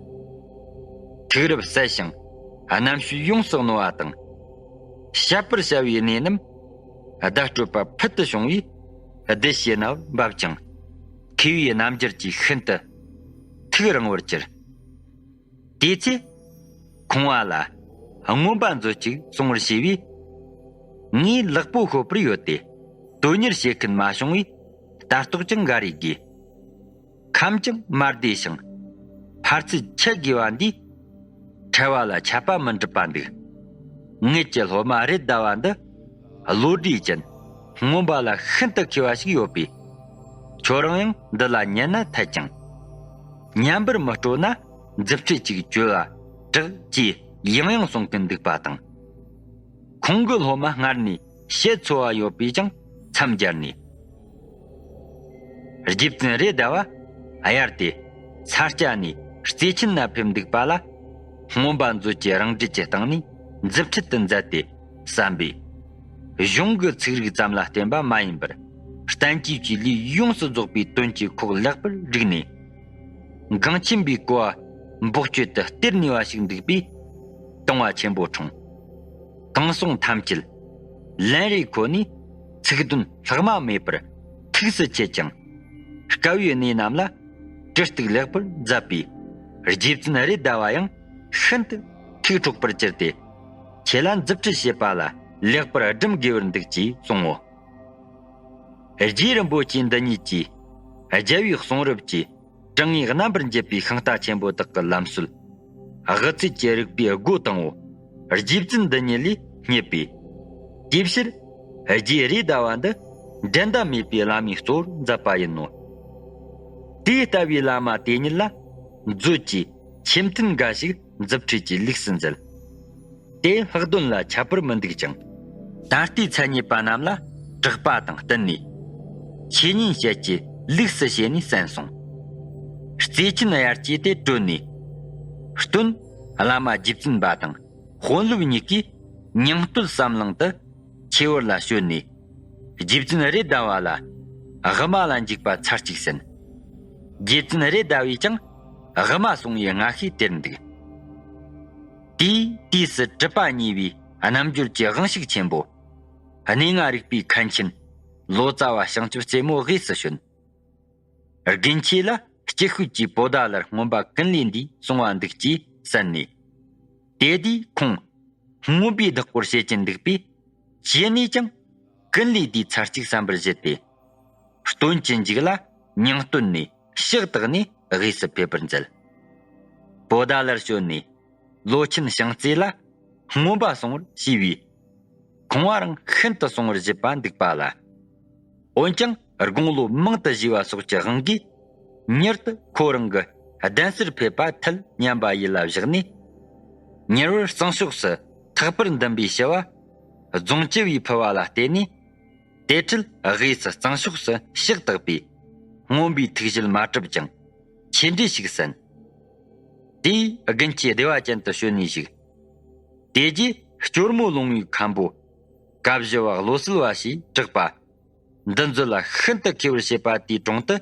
ཐུགས་རབ་གསལ་ཞིང་རྣམ་དཔྱོད་ཡོངས་སུ་རྣོ་བ་དང་། བཤད་པར་བྱ་བའི་གནས་རྣམས་བརྡ་སྤྲོད་པ་ཕུལ་དུ་བྱུང་བས་བདུད་བྱེད་ནག་འབབ་ཅིང་མཁས་པའི་རྣམ་འགྱུར་གྱིས་ཤིན་ཏུ་ཐུགས་རིང་བར་གྱུར། དེ་ཚེ་ཁོང་བ་ལ་མངོན་པ་མཛོད་ཅིག་གསུང་བར་བྱས་པས། ངས་ལེགས་པོ་ཤོད་པར་ཡོད་དེ་དོན་གཉེར་བྱེད་མཁན་མ་བྱུང་བས་ལྟ་རྟོག་ཀྱང་འགའ་རེ་དགོས། ཁམས་ཀྱང་མ་བདེ་ཞིང་ཕར་ཚུར་འཆད་དགོས་པ་འདིས་ཕྲལ་བ་ལ་ཆད་པ་མི་འགྲུབ་པ་འདུག་ངེད་ཀྱི་སློབ་མ་རེད་ཟླ་བ་འདི་བློ་གྲོས་ཅན། མངོན་པ་ལ་ཤིན་ཏུ་མཁས་པ་ཞིག་ཡོད་པས། ཁྱོད་རང་ཡང་འདི་ལ་ཉན་ན་འཐད་ཅིང་། ཉན་པར་མི་སྤྲོ་ན་མཛུབ་ཁྲིད་ཅིག་བཅོལ་བ་དྲག་ཅེས་ཡང་ཡང་གསུང་གིན་འདུག་པ་དང་། ཁོང་གི་སློབ་མ་སྔར་ནས་བཤད་ཚོ་བ་ཡོད་པས་ཀྱང་མཚམས་སྦྱར་ནས། རྗེ་བཙུན་རེད་ཟླ་བ་དབྱར་དེ་ས་སྐྱ་ནས་རྩེ་ཆེན་ན་ཕེབས་འདུག་པ་ལ། མངོན་པ་མཛོད་ཀྱི་རང་འགྲེལ་གྱི་སྟེང་ནས་མཛུབ་ཁྲིད་དུ་མཛད་དེ་བསམ་པས། གཞུང་གི་ཚིག་རིགས་ཙམ་ལ་བརྟེན་པ་མ་ཡིན་པར། བསྟན་བཅོས་ཀྱི་ལུས་ཡོངས་སུ་རྫོགས་པའི་དོན་གྱི་ཁོག་ལེགས་པར་བསྒྲིགས་ནས། འགངས་ཆེན་པོའི་གོ་བ་འབོགས་བཅོས་དུ་སྟེར་ནུས་པ་ཞིག་འདུག་པས། དུང་བ་ཆེན་པོ་འཁྲུངས། གང་གསུང་ཐམས་ཅད་ལན་རེ་ཁོ་ནས་ཚིག་དོན་ལྷག་མ་མེད་པར་ཐུགས་སུ་ཆུད་ཅིང་། དཀའ་བའི་གནས་རྣམས་ལ་དྲི་གཏུག་ལེགས་པར་མཛད་པས། རྗེ་བཙུན་རེད་མདའ་བ་ཡང་ཤིན་ཏུ་ཐུགས་འཕྲོག་པར་གྱུར་ཏེ། ཁྱེད་ལ་མཛུབ་ཁྲིད་བྱེད་པ་ལ་ལེགས་པར་སྒྲུབ་དགོས་པར་འདུག་ཅེས་གསུང་ངོ་། རྗེ་རིན་པོ་ཆེ་འདི་ཉིད་ཀྱིས་རྒྱལ་བའི་གསུང་རབ་ཀྱི་དྲང་ངེས་རྣམ་པར་འབྱེད་པའི་ཤིང་རྟ་ཆེན་པོ་དག་གི་ལམ་སྲོལ་དབུ་ཚད་ཀྱི་རིགས་པའི་སྒོ་དང་པོ་རྗེ་བཙུན་འདི་ཉིད་ལས་རྙེད་པས། དེའི་ཕྱིར་རྗེ་རེད་མདའ་བ་འདི་འགྲན་ཟླ་མེད་པའི་བླ་མའི་གཙོ་བོར་མཛད་པ་ཡིན་ནོ། དེ་ལྟ་བུའི་བླ་མ་དེ་ཉིད་ལ་མཛོད་ཀྱི་མཆིམས་མཐུན་འགའ་ཞིག་མཛུབ་ཁྲིད་ཀྱི་ལུགས་སུ་མཛད། དེ་ལྷག་དོན་ལ་ཁྱད་པར་མི་འདུག་ཅིང་། ད་ལྟའི་མཚན་ཉིད་པ་རྣམས་ལ་གྲགས་པ་དང་བསྟུན་ནས། ཆོས་ཉན་བཤད་ཀྱི་ལུགས་སུ་བྱས་ནས་གསན་སོང་། རྩེ་ཆེན་དབྱར་སྐྱེས་དེ་གྲོལ་ནས། སྟོན་བླ་མ་རྗེ་བཙུན་པ་དང་དཔོན་སློབ་གཉིས་ཀྱིས་ཉང་སྟོད་ཟམ་གླིང་དུ་ཆོས་བར་ལ་བྱོན་ནས། རྗེ་བཙུན་རེད་མདའ་བ་ལ་དབུ་མ་ལ་འཇུག་པ་ཚར་གཅིག་གསན། རྗེ་བཙུན་རེད་མདའ་བས་ཀྱང་དབུ་མ་གསུང་བའི་སྔ་ཤོས་དེར་འདུག། དེའི་དུས་སུ་གྲུབ་པ་གཉིས་པའི་རྣལ་འབྱོར་གྱི་དབང་ཕྱུག་ཆེན་པོ། གནས་ལྔ་རིག་པའི་མཁན་ཆེན་ལོ་ཙཱ་བ་བྱང་ཆུབ་རྩེ་མོ་དབུས་སུ་བྱོན། དགུན་ཆོས་ལ་སྤྱི་ཤོད་ཀྱི་པོ་ཏཱ་ལར་རྔོན་པ་ཀུན་ལེགས་འདིས་གསུང་བ་འདུག་ཅེས་གསན་ནས། དེ་དུས་ཁོང་རྔོན་པའི་བདག་པོར་བྱེད་ཀྱིན་འདུག་པས། ཅི་ནས་ཀྱང་ཀུན་ལེགས་འདིས་ཚར་གཅིག་གསན་པར་བཞེད་དེ། སྟོན་གྱི་མཇུག་ལ་ཉང་སྟོད་ནས་ཕྱག་བཏགས་ནས་དབུས་སུ་ཕེབས་པར་མཛད། པོ་ཏཱ་ལར་བྱོན་ནས་ལོ་ཆེན་བྱང་རྩེ་ལ་རྔོན་པ་སོང་བར་བྱས་པས། ཁོང་བ་རང་ཤིན་ཏུ་སོང་བར་བཞེད་པ་འདུག་པ་ལ། འོན་ཀྱང་དགུང་ལོ་མང་དུ་བཞེས་པ་སོགས་ཀྱི་དབང་གིས། མྱུར་དུ་ཁོ་རང་གི་གདན་སར་ཕེབས་པ་ཐལ་སྙམ་པ་ཡིད་ལ་བཞག་ནས། ཉེ་བར་གཙང་ཕྱོགས་སུ་ཐེག་པར་འདུན་པའི་ཞུ་བ་རྫོང་སྤྱི་བའི་ཕུལ་བ་ལ་བརྟེན་ནས། དེ་འཕྲལ་དབུས་སུ་གཙང་ཕྱོགས་སུ་ཕྱག་བཏགས་པས། རྔོན་པའི་ཐུགས་བཞེད་མ་གྲུབ་ཀྱང་ཆེ་འབྲས་ཤིག་གསན། དེས་དགུན་ཆོས་བདེ་བ་ཅན་དུ་བྱོན་ནས་བཞུགས། དེ་རྗེས་སྐྱོར་མོ་ལུང་བའི་མཁན་པོ་བཀའ་བཞི་བ་བློ་གསལ་བ་ཞེས་གྲགས་པ། འདུ་འཛི་ལ་ཤིན་ཏུ་མཁས་པར་བྱེད་པ་དེའི་དྲུང་དུ་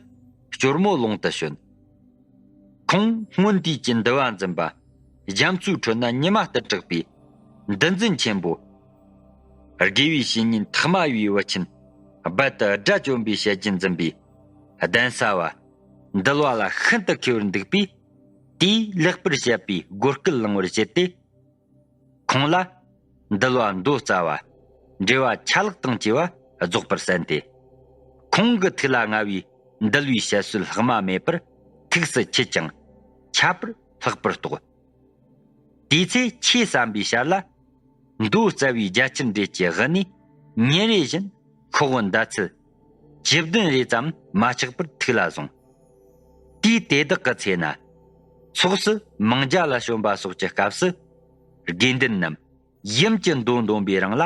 སྐྱོར་མོ་ལུང་དུ་བྱོན། ཁོང་སྔོན་དུས་ཀྱི་འདུལ་བ་འཛིན་པ་རྒྱ་མཚོའི་ཁྲོད་ན་ཉི་མ་ལྟར་གྲགས་པའི་འདུལ་འཛིན་ཆེན་པོ། དགེ་བའི་བཤེས་གཉེན་ཐོག་མ་བའི་བུ་ཆེན་རྦད་དེ་དགྲ་བཅོམ་པའི་ཞལ་གྱིས་འཛིན་པའི་གདན་ས་བ་འདུལ་བ་ལ་ཤིན་ཏུ་མཁས་པར་འདུག་པས། དེས་ལེགས་པར་བཤད་པའི་གོ་སྐུལ་བླང་བར་བྱེད་དེ། ཁོང་ལ་འདུལ་བ་མདོ་རྩ་བ། འགྲེལ་བ་ཆ་ལག་དང་བཅས་པ་རྫོགས་པར་གསན་ཏེ། ཁོང་གི་ཐུགས་ལ་མངའ་བའི་འདུལ་བའི་བཤད་སྲོལ་ལྷག་མ་མེད་པར་ཐུགས་སུ་ཆུད་ཅིང་ཁྱད་པར་ལྷག་པར་རྟོགས། དེའི་ཚེ་ཆོས་བསམ་པའི་ཞལ་ལ། མདོ་རྩ་བའི་རྒྱ་ཆེར་འགྲེལ་གྱི་དབུ་ནས་ཉིན་རེ་བཞིན་ཤོག་བུ་ཟླ་ཚེས་བཅུ་བདུན་རེ་ཙམ་མ་ཆག་པར་ཐུགས་ལ་བཟུང་། དུས་དེ་དག་གི་ཚེ་ན། ཚོགས་སུ་མང་ཇ་ལ་བྱོན་པ་སོགས་ཀྱི་སྐབས་སུ། དགེ་འདུན་རྣམས་ཡུམ་གྱི་མདོ་འདོན་པའི་རིང་ལ་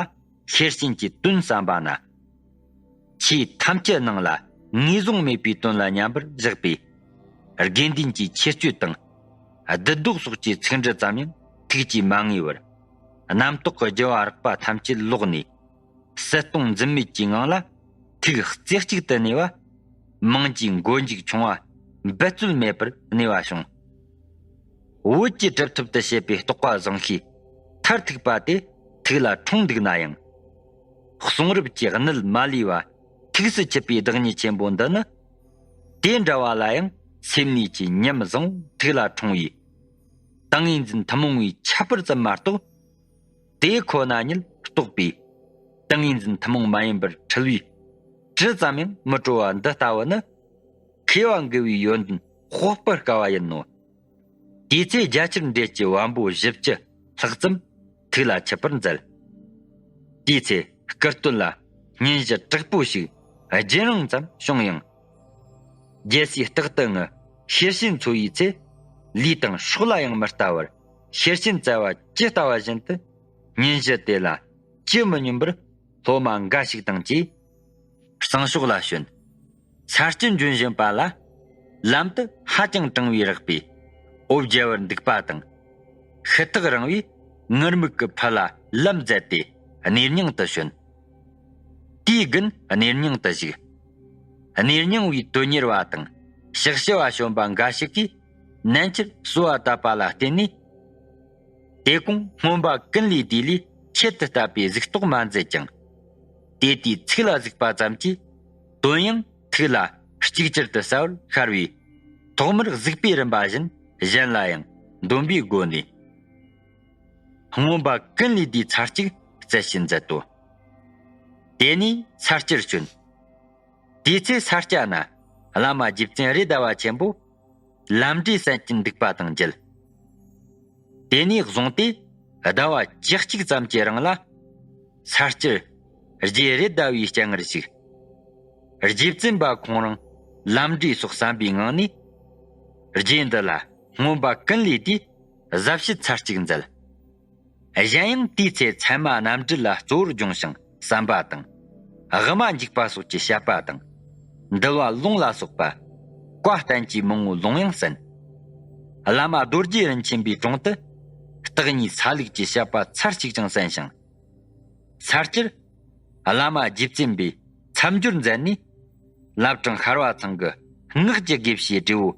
ཤེར་ཕྱིན་གྱི་དོན་བསམ་པ་ན། ཆོས་ཐམས་ཅད་ནང་ལ་ངེས་བཟུང་མེད་པའི་དོན་ལ་མཉམ་པར་བཞག་པས། དགེ་འདུན་གྱི་ཆེ་སྤྱོད་དང་། སྡུད་ལྡོག་སོགས་ཀྱི་ཚིག་འབྲུ་ཙམ་ཡང་ཐུགས་ཀྱིས་མ་ངེས་པར། རྣམ་རྟོག་གི་རྒྱུ་བ་རགས་པ་ཐམས་ཅད་ལོག་ནས། གསལ་སྟོང་འཛིན་མེད་ཀྱི་ངང་ལ་ཐུགས་རྩེ་གཅིག་ཏུ་གནས་པ། མང་གྱི་མགོ་མཇུག་ཆུང་བ་འབད་རྩོལ་མེད་པར་གནས་པ་བྱུང་། བོད་ཀྱི་གྲུབ་ཐོབ་ཏུ་བྱེད་པའི་རྟོགས་པ་བཟང་ཤོས་མཐར་ཐུག་པ་དེ་ཐུགས་ལ་འཁྲུངས་འདུག་ན་ཡང་། གསུང་རབ་ཀྱི་གནད་མ་ལུས་པ་ཐུགས་སུ་ཆུད་པའི་བདག་ཉིད་ཆེན་པོ་འདི་ནི། དེ་འདྲ་བ་ལ་ཡང་སེམས་ནུས་ཀྱི་ཉམས་བཟང་ཐུགས་ལ་འཁྲུངས་པས། ཏིང་ངེ་འཛིན་ཐུན་མོང་བའི་ཁྱད་པར་ཙམ་མ་གཏོགས། དེ་ཁོ་ན་ཉིད་རྟོགས་པའི་ཏིང་ངེ་འཛིན་ཐུན་མོང་མ་ཡིན་པར་འཁྲུལ་བའི་དྲི་ཙམ་ཡང་མི་བྲོ་བ་འདི་ལྟ་བུ་ནི། མཁས་པ་མགུ་བའི་ཡོན་ཏན་དཔོག་པར་དཀའ་བ་ཡིན་ནོ། དེའི་ཚེ་རྒྱ་ཆེར་འགྲེལ་གྱི་བམ་པོ་བཞི་བཅུ་ལྷག་ཙམ་ཐུགས་ལ་ཆུད་པར་མཛད། དེའི་ཚེ་སྐུ་སྟོད་ལ་སྙུན་གཞི་དྲག་པོ་ཞིག་རྒྱུན་རིང་ཙམ་བྱུང་ཡང་། རྒྱལ་སྲས་རྟག་ཏུ་ངུ་ཤེར་ཕྱིན་འཚོ་བའི་ཚེ། ལུས་དང་སྲོག་ལ་ཡང་མི་ལྟ་བར་ཤེར་ཕྱིན་བཙལ་བ་ཇི་ལྟ་བ་བཞིན་དུ་སྙུན་གཞི་དེ་ལ་ཅི་མི་སྙོམས་པར་སློབ་མ་འགའ་ཞིག་དང་བཅས་གཙང་ཕྱོགས་ལ་བྱོན། ས་སྐྱ་འབྱོན་བཞིན་པ་ལ་ལམ་དུ་ཧ་ཅང་གྲང་བས་རེག་པས་འོབས་རྒྱལ་བར་འདུག་པ་དང་། ཤི་ཐག་རིང་བས་ངུར་སྨྲིག་གི་ཕུ་ལ་ལམ་མཛད་དེ་གནས་རྙིང་དུ་བྱོན། དུས་རྒྱུན་གནས་རྙིང་དུ་བཞུགས། གནས་རྙིང་བའི་དོན་གཉེར་བ་དང་ཕྱག་ཞུ་བ་བྱོན་པ་འགའ་ཞིག་གིས་ནན་ཆེར་གསོལ་བ་བཏབ་པ་ལ་བརྟེན་ནས། དེ་གོང་སྔོན་པ་ཀུན་ལེའི་དུས་ལས་ཁྱད་དུ་བསད་པའི་གཟུགས་རྟོག་མ་མཛད་ཀྱང་། དེ་དུས་ཚིག་ལ་གཟིགས་པ་ཙམ་གྱིས་དོན་ཡང་ཐུགས་ལ་གཅིག་གྱུར་དུ་གསལ་བར་ཤར་བས། ཐོག་མར་གཟིགས་པའི་རིམ་པ་བཞིན་གཞན་ལ་ཡང་འདོན་པའི་སྒོ་ནས། སྔོན་པ་ཀུན་ལེའི་དུས་ཚར་གཅིག་བསྩལ་ཞིང་མཛད་དོ། དེ་ནས་ས་སྐྱར་བྱོན། དེའི་ཚེ་ས་སྐྱ་ན་བླ་མ་རྗེ་བཙུན་རེད་མདའ་བ་ཆེན་པོ་ལམ་འབྲས་གསན་གྱིན་འདུག་པ་དང་མཇལ། དེ་ནས་བཟུང་སྟེ་ཟླ་བ་བཅུ་གཅིག་ཙམ་གྱི་རིང་ལ་ས་སྐྱར་རྗེ་རེད་མདའ་བའི་སྤྱན་སྔར་བཞུགས། རྗེ་བཙུན་པ་ཁོང་རང་ལམ་འབྲས་སོགས་བསམ་པའི་ངང་ནས། རྗེ་འདི་ལ་སྔོན་པ་ཀུན་ལེའི་དུས་གཟབ་བྱེད་ཚར་གཅིག་མཛད། གཞན་ཡང་དེའི་ཚེ་ཚད་མ་རྣམ་འགྲེལ་ལ་གཙོ་བོར་སྦྱོང་ཞིང་བསམ་པ་དང་། དབུ་མ་འཇུག་པ་སོགས་ཀྱི་བཤད་པ་དང་། འདུལ་བ་ལུང་ལ་སོགས་པ། བཀའ་བསྟན་གྱི་མང་བོའི་ལུང་ཡང་གསན། བླ་མ་རྡོ་རྗེ་རིན་ཆེན་པའི་དྲུང་དུ་བརྟག་གཉིས་སལ་ལུགས་ཀྱི་བཤད་པ་ཚར་གཅིག་ཀྱང་གསན་ཞིང་། ས་སྐྱར་བླ་མ་རྗེ་བཙུན་པས་མཚམས་སྦྱོར་མཛད་ནས། བླ་བྲང་ཤར་བ་ཚང་གི་སྔགས་ཀྱི་དགེ་བཤེས་བགྲེས་པོ་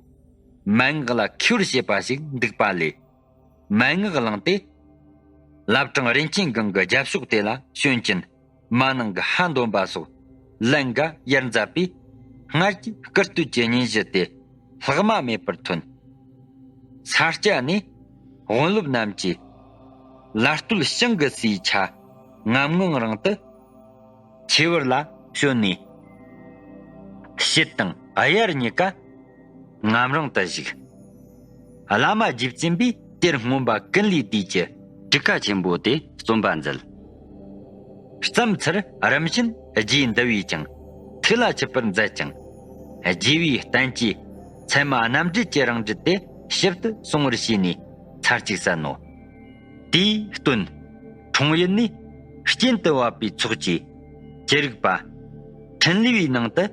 མན་ངག་ལ་མཁས་པར་བྱེད་པ་ཞིག་འདུག་པ་ལས། མན་ངག་བླངས་ཏེ། བླ་བྲང་རིན་ཆེན་སྒང་གི་རྒྱབ་ཕྱོགས་དེ་ལ་བྱོན་གྱིན་མ་ནང་གི་ཧ་འདོན་པ་སོགས་ལན་འགའ་ཡར་མཛད་པས། སྔར་གྱི་བསྐུལ་བསྟོད་ཀྱི་སྙན་ཞུ་དེ་ལྷག་མ་མེད་པར་ཐོན། ས་སྐྱ་ནས་དབོན་སློབ་རྣམས་ཀྱིས་བླ་སྟོད་ཞང་གི་སའི་ཆ་ངམ་ངང་རིང་དུ་ཆོས་བར་ལ་བྱོན་ནས། ཕྱི་དང་དབྱར་གཉིས་ཀ་ངམ་རིང་དུ་བཞུགས། བླ་མ་རྗེ་བཙུན་པས་དེར་སྔོན་པ་ཀུན་ལེའི་དུས་ཀྱི་ཊཱི་ཀ་ཆེན་པོ་དེ་རྩོམ་པ་མཛད། བརྩམས་ཚུལ་རིམ་བཞིན་རྗེའི་འདུལ་བས་ཀྱང་ཐུགས་ལ་ཆུད་པར་མཛད་ཅིང་། རྒྱས་པའི་བསྟན་བཅོས་ཚད་མ་རྣམ་འགྲེལ་གྱི་རང་འགྲེལ་དེ་ཞིབ་ཏུ་གསུང་བར་བྱས་ནས་ཚར་གཅིག་གསན་ནོ། དེའི་སྟོན། འཁྲུངས་ཡུལ་ནས་གཅིན་དུ་བབས་པའི་ཚོགས་ཀྱི་ཅི་རིགས་པ། འཕྲིན་ལས་པའི་ནང་དུ་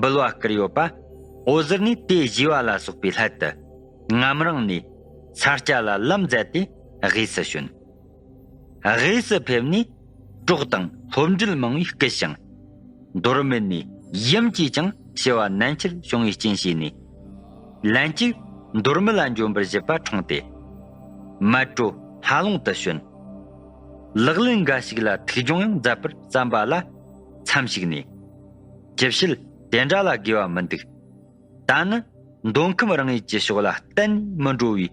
འབུལ་བ་བསྐུར་ཡོད་པ། འོད་ཟེར་ནས་དེ་བཞེས་པ་ལ་སོགས་པའི་སླད་དུ་ངམ་རིང་ནས་ས་སྐྱ་ལ་ལམ་མཛད་དེ་དབུས་སུ་བྱོན། དབུས་སུ་ཕེབས་ནས་གྲོགས་དང་སློབ་འབྲེལ་མང་བས་བསྐུལ་ཞིང་། མདོ་སྨད་ནས་ཡུམ་གྱིས་ཀྱང་ཞུ་བ་ནན་ཆེར་བྱུང་བའི་རྐྱེན་བྱས་ནས། ལན་གཅིག་མདོ་སྨད་ལ་འབྱོན་པར་བཞེད་པ་འཁྲུངས་ཏེ། མལ་གྲོ་ལྷ་ལུང་དུ་བྱོན། ལག་ལེན་འགའ་ཞིག་ལ་ཐུགས་སྦྱོང་ཡང་མཛད་པར་བརྩམས་པ་ལ་མཚམས་ཞུགས་ནས། ཅི་བྱེད་དེ་འདྲ་ལ་དགོས་པ་མི་འདུག་ད་ནི་མདོ་ཁམས་རང་ཡུལ་གྱི་ཕྱོགས་ལ་གཏན་ནས་མི་འགྲོ་བའི་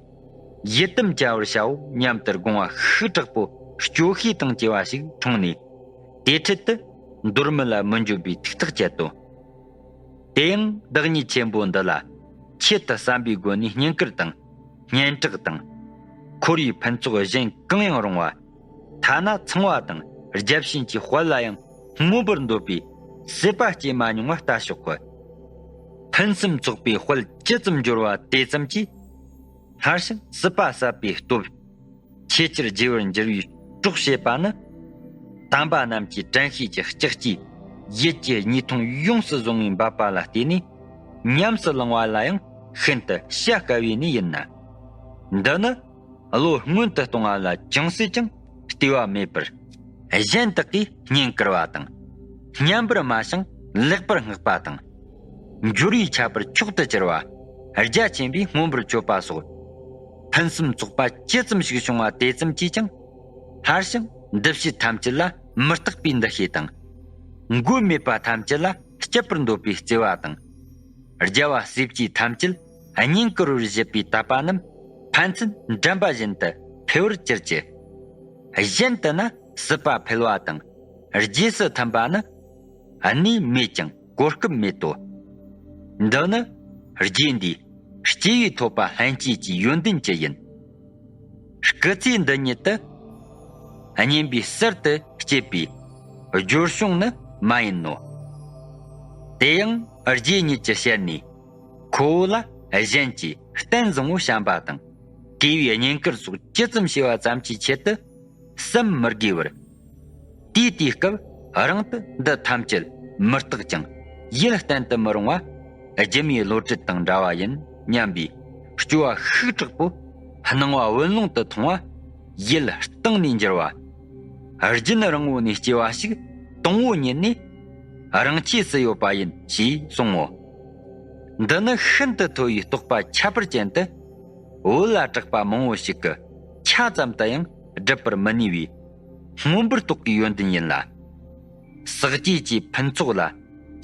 ཡི་དམ་བཅའ་བར་བྱའོ་སྙམ་དུ་དགོངས་པ་ཤུགས་དྲག་པོ་སྐྱོ་ཤས་དང་བཅས་པ་ཞིག་འཁྲུངས་ནས། དེ་འཕྲལ་དུ་མདོ་སྨད་ལ་མི་འབྱོན་པའི་ཐུགས་ཐག་བཅད་དོ། དེ་ཡང་བདག་ཉིད་ཆེན་པོ་འདི་ལ་ཆེད་དུ་བསམ་པའི་སྒོ་ནས་བསྙེན་བཀུར་དང་། སྙན་གྲགས་དང་། ཁོར་ཡུག་ཕུན་ཚོགས་གཞན་གང་ཡང་རུང་བ། ཐ་ན་ཚངས་པ་དང་བརྒྱ་བྱིན་གྱི་དཔལ་ལ་ཡང་སྨོན་པར་འདོད་པའི་སྲིད་པ་སྐྱེས་མ་མྱོང་བ་ལྟ་ཞོག་གི། ཕུན་སུམ་ཚོགས་པའི་དཔལ་ཇི་ཙམ་འབྱོར་བ་དེ་ཙམ་གྱིས། སླར་ཞིང་སྲིད་པ་ཟད་པའི་སྟོབས་ཆེས་ཆེར་རྒྱས་པར་འགྱུར་བའི་གྲོགས་བྱེད་པ་ནི། དམ་པ་རྣམས་ཀྱི་དྲན་ཤེས་ཀྱི་ལྕགས་ཀྱུས་ཡིད་ཀྱི་གཉིས་མཐོང་ཡོངས་སུ་བཟུང་བའི་འབད་པ་ལ་བརྟེན་ནས་ཉམས་སུ་བླང་བ་ལ་ཡང་ཤིན་ཏུ་བྱ་དཀའ་བས་ནི་ཡིན་ན། འདི་ནི། བློ་སྔོན་དུ་གཏོང་བ་ལ་ཅུང་ཟད་ཀྱང་ལྟོས་པ་མེད་པར། གཞན་དག་གིས་བསྙེན་བཀུར་བ་དང་། བསྙེན་པར་སྨྲ་ཞིང་ལེགས་པར་བསྔགས་པ་དང་། འབྱོར་བའི་ཁྱད་པར་མཆོག་ཏུ་གྱུར་པ། རྒྱ་ཆེན་པོས་མངོན་པར་བརྗོད་པ་སོགས། ཕུན་སུམ་ཚོགས་པ་ཇི་ཙམ་ཞིག་བྱུང་བ་དེ་ཙམ་གྱིས་ཀྱང་། སླར་ཞིང་འདུ་བྱེད་ཐམས་ཅད་ལ་མི་རྟག་པའི་འདུ་ཤེས་དང་། མགོན་མེད་པ་ཐམས་ཅད་ལ་སྐྱབས་པར་འདོད་པའི་བརྩེ་བ་དང་། རྒྱལ་བ་སྲས་བཅས་ཐམས་ཅད་བསྙེན་བཀུར་བར་བཞེད་པའི་དད་པ་རྣམས་ཕན་ཚུན་འགྲན་པ་བཞིན་དུ་འཕེལ་བར་གྱུར་ཅིག་གཞན་དུ་ན་སྲིད་པ་འཕེལ་བ་དང་རྗེས་སུ་མཐུན་པ་ནི་གནས་མེད་ཀྱང་གོ་སྐབས་མེད་དོ། འདི་ནི་རྗེ་འདིའི་སྐྱེས་བུའི་ཐོབ་པ་ལྷན་སྐྱེས་ཀྱི་ཡོན་ཏན་ཅི་ཡིན། སྐུ་ཚེ་འདི་ཉིད་དུ་གཉེན་པོའི་ཟུར་དུ་སྐྱེས་པའི་སྦྱོར་བྱུང་ནི་མ་ཡིན་ནོ། དེ་ཡང་རྗེ་ཉིད་ཀྱི་ཞལ་ནས་ཁོ་བོ་ལ་གཞན་གྱིས་རྟེན་བཟང་པོ་བཤམས་པ་དང་གུས་པའི་བསྙེན་བཀུར་སོགས་ཇི་ཙམ་བྱས་པ་ཙམ་གྱི་ཆེད་དུ་བསམ་མི་དགོས་པར། དུས་དེའི་སྐབས་རང་དུ་འདི་ཐམས་ཅད་མི་རྟག་ཅིང་ཡིད་བརྟན་དུ་མི་རུང་བ་སྒྱུ་མའི་བློ་བྲལ་དང་འདྲ་བ་ཡིན་སྙམ་པའི་སྐྱོ་བ་ཤུགས་དྲག་པོ་སྣང་བ་བུན་ལོང་དུ་མཐོང་བ་ཡིད་གཏིང་ནས་འགྱུར་བ། རྒྱུན་རིང་བོ་ནས་སྐྱེ་བ་ཞིག་དང་པོ་ཉིད་ནས་ རང་ཆས་སུ་ཡོད་པ་ཡིན་ཞེས་གསུང་ངོ་། འདི་ནི་ཤིན་ཏུ་མཐོ་བའི་རྟོགས་པ་ཁྱད་པར་ཅན་དུ། བོད་ལ་གྲགས་པ་མང་བོ་ཞིག་གི་ཆ་ཙམ་དུ་ཡང་སྒྲུབ་པར་མི་ནུས་པའི་མངོན་པར་རྟོགས་པའི་ཡོན་ཏན་ཡིན་ལ། ཟག་བཅས་ཀྱི་ཕུན་ཚོགས་ལ་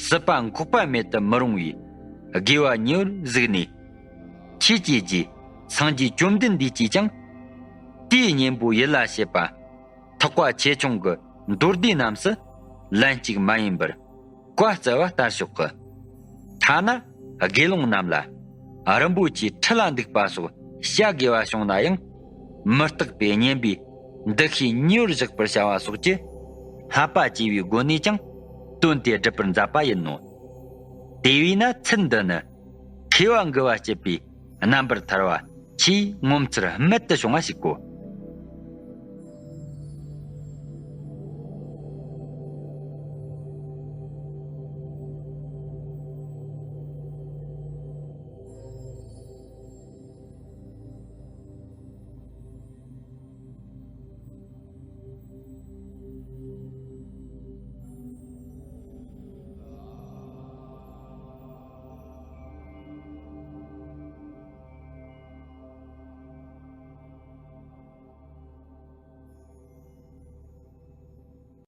སྲིད་པ་འགོག་པ་མེད་དུ་མི་རུང་བའི་དགེ་བ་ཉེ་བར་གཟིགས་ནས། ཆོས་ཀྱི་རྗེ་སངས་རྒྱས་བཅོམ་ལྡན་འདས་ཀྱིས་ཀྱང་། དེའི་གཉེན་པོ་ཡིད་ལ་བྱེད་པ། ཐེག་པ་ཆེ་ཆུང་གི་མདོ་སྡེ་རྣམས་སུ་ལན་གཅིག་མ་ཡིན་པར་བཀའ་སྩལ་བ་ལྟར་ཞོག་གི། ཐ་ན་དགེ་སློང་རྣམས་ལ་རིན་པོ་ཆེའི་ཁྲི་ལ་འདུག་པ་སོགས་བྱ་དགེ་བ་བྱུང་ན་ཡང་། མི་རྟག་པའི་གཉེན་པོས་འདུ་ཤེས་ཉེ་བར་བཞག་པར་བྱ་བ་སོགས་ཀྱི་བསླབ་པ་བཅས་པའི་སྒོ་ནས་ཀྱང་དོན་དེ་སྒྲུབ་པར་མཛད་པ་ཡིན་ནོ། དེ་བས་ན་ཚུལ་འདི་ནི་མཁས་པ་མགུ་བ་སྐྱེད་པའི་རྣམ་པར་ཐར་བ་ཆེས་ངོ་མཚར་རྨད་དུ་བྱུང་བ་ཞིག་གོ།